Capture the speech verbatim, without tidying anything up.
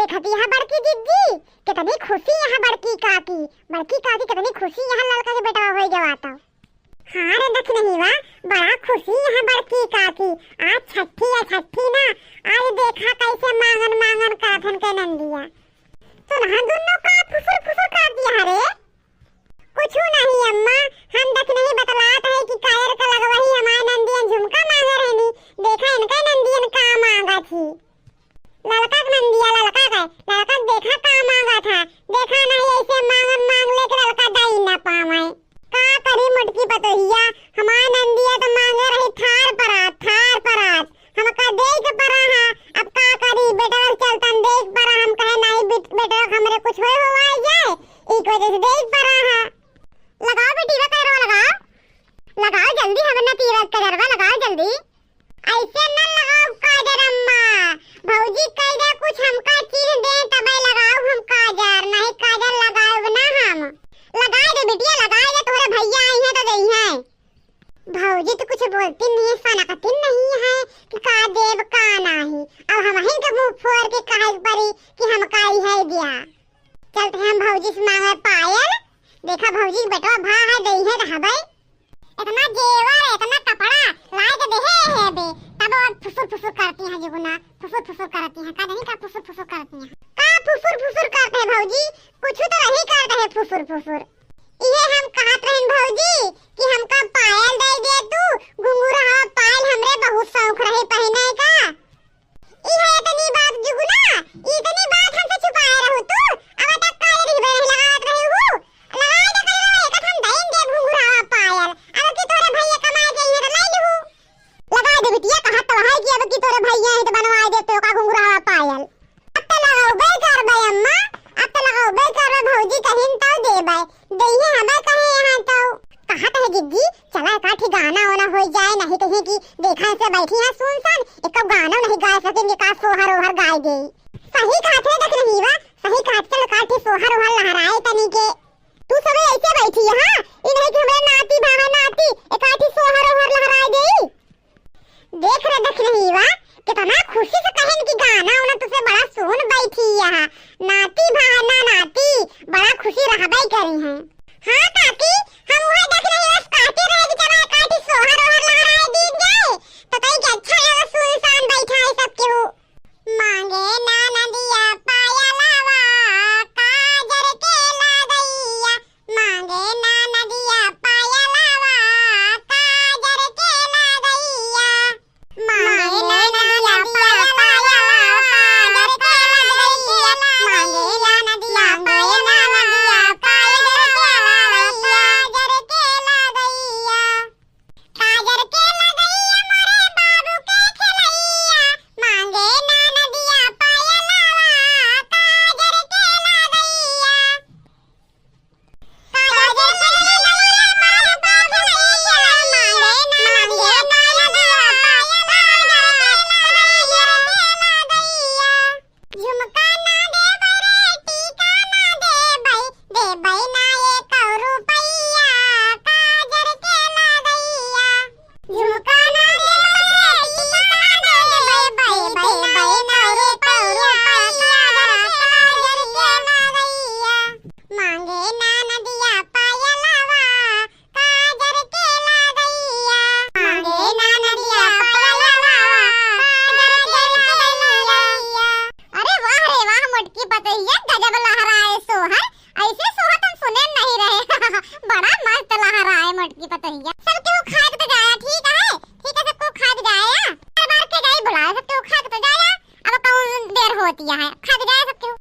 देखत यहाँ बड़की जिज्जी, कितनी खुशी यहाँ बड़की काकी, बड़की काकी कितनी खुशी यहाँ ललका के बेटवा होइ गवा तो। हाँ रे दखिनहिवा, बड़ा खुशी यहाँ बड़की काकी, आज छठी है, छठी ना, आज देखा कैसे मांगन मांगन करत हन के नंदिया। सुनहा दुन्नो का फुसुर फुसुर करत यहाँ रे? कुछु नहीं अम्मा, हम दखिनही बतलात है कि काजर का लगवही हमार नंदियन झुमका मांगे रहनी, देखा इनका नंदियन का मांगत ही। ललका के नंदिया, ललका के, ललका के देखा का मांगत है, देखा नहीं ऐसे मांगन मांग ले के ललका दई न पावे। का करी मोटकी पतोहिया, हमार नंदिया तो मांगे रही थार परात, थार परात, हमका देई के परा है। अब का करी, बेटवा के चलतन देई के परा, हम कहे नहीं बेट-, बेटवा के हमरे कुछ होए हुआ जाए, ई वजह से देई के परा है। लगाओ बेटी, वा कजरवा लगाओ, लगाओ जल्दी, हमें ना पीवा कजरवा, लगाओ जल्दी। ऐसे न लगाओ काजर अम्मा, भौजी कह दे कुछ हमका चीन्ह दे तबे लगाओ हम काजर, नहीं काजर लगाओ ना हम। लगाए दे बिटिया, लगाए दे, तोहरे भैया आई हैं तो दे हैं। भौजी तो कुछ बोलती नहीं है, सनकती नहीं है कि का देब का नाही। अब हमहिन के मुंह फोर के कहे के परी कि हमका ई है दिया। चलते हम भौजी से मांगे पायल। देखा भौजी के बेटवा भा है, दे है रहबे। इतना जेवर, इतना कपड़ा लाए के देहे है बे, तब वो फुसुर फुसुर करती हैं जुगुना, फुसुर फुसुर करती हैं, का नहीं का फुसुर फुसुर करती हैं। का फुसुर फुसुर करते हैं भौजी, कुछ तो नहीं करते हैं फुसुर फुसुर। इहे हम कहत रहन भौजी कि हमका पायल दे दे तू, घुंघरू हवा पायल हमरे बहुत शौक रहे पहने का। इहे इतनी बात जुगुना, इतनी बात हमसे छुपाए रहू तू, अब तक काहे नहीं बहन लगावत रहे हूँ, लगाए तो कल एक हम दइन दे घुंघरू हवा पायल, अब की तोरे भैया कमाए के इहे तो लाई लू। लगाए दे बिटिया, कहा तो है कि अब की तोरे भैया है तो बनवाए दे तो का घुंघरू हवा पायल। अब तो लगाउबे करबे अम्मा, अब तो लगाउबे करबे, भौजी कहिन तो देबे, देहे हमें कहे यहाँ तो। कहा तो है जिज्जी, चला एक आठी गाना वाना हो जाए, नहीं कहे कि देखा ऐसे बैठी हैं सुनसान, एक गाना नहीं गा सकेंगे का सोहर ओहर गाए दे। सही कहा थे दखिनहिवा, सही कहा थे, चल एक आठी सोहर ओहर लहराए तनी के। तू सबे ऐसे बैठी है, हाँ? ई नहीं कि हमरे नाती भा है नाती, एक आठी सोहर ओहर लहराए देई। देख रे दखिनहिवा, कितना खुशी से कहन कि गाना उना तुसे बड़ा सुन बैठी है। नाती भा है ना नाती, बड़ा खुशी रहबे करी हैं। हाँ काकी, हम वही दखिनहिवा से कहते रहे कि चला एक आठी सोहर ओहर लहराए दी जाए, तो कहीं कि अच्छा है वो सुनसान बैठा है सब केहू। मांगे ना नदिया पायलवा, काजर के लगइया। मांगे ना नदिया पायलवा, काजर के लगइया। मांगे ना नदिया पायलवा, काजर के लगइया। मांगे ना नदिया पायलवा, काजर के लगइया। काजर के लगइया मोरे बाबू के खेलइया, मांगे ना नदिया पायलवा, काजर के लगइया। काजर के लगइया मोरे बाबू के खेलइया, मांगे ना नदिया पायलवा, काजर के लगइया। झुमका ना देबै रे, टीका ना देबै, देबै ना एको रुपैया, काजर के लगइया। झुमका ना देबै रे, टीका ना देबै, देबै ना एको रुपैया, काजर के लगइया। मांगे ना नदिया पायलवा, काजर के लगइया। मांगे ना नदिया पायलवा, काजर के लगइया। अरे वाह रे वाह मोटकी पतोहिया, गजब लहराए सोहर, ऐसे सोहर तो हम सुने नहीं रहे। बड़ा मस्त लहराए मोटकी पतोहिया। सब केहू खाए के तो जाया, ठीक है, ठीक है, सब केहू खाए के जाया। बार बार के जाई बुलाए, सब केहू खाए के तो जाया। अब कौन देर होती है, खाए के जाया सब केहू।